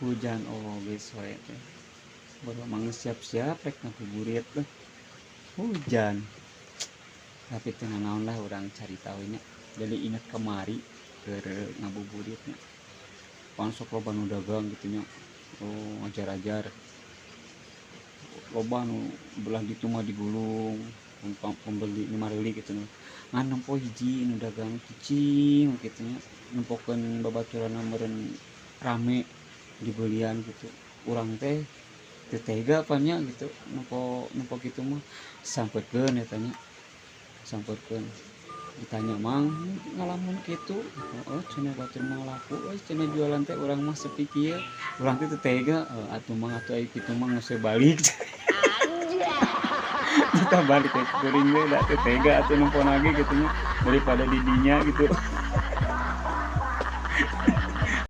Hujan oge sore teh. Baru mah geus siap-siap rek ngabuburit teh. Hujan. Tapi teu nanaon lah, urang cari tahu nya. Jadi inget kamari keur ngabuburit nya. Pan sok loba nu dagang gitu nya. Oh, ajar-ajar. Loba nu belah ditu mah digulung pembeli nu mareli gitu, ngan nempo hiji nu dagang cicing kitu nya, nempokeun babaturanna meureun rame dibelian gitu. Urang teh teu tega pan nya gitu nempo nempo kitu mah. Samperkeun eta nya, samperkeun, ditanya, "Mang, ngalamun kitu?" "Heeh," cenah, "batur mah laku euy," cenah, "jualan teh urang mah sepi kieu." Urang teh teu tega, "Atuh Mang, atuh aya kitu mah geus balik." Kita balik ke kuring ge da teu tega atuh nempo lagi gitu nya, daripada di dinya gitu.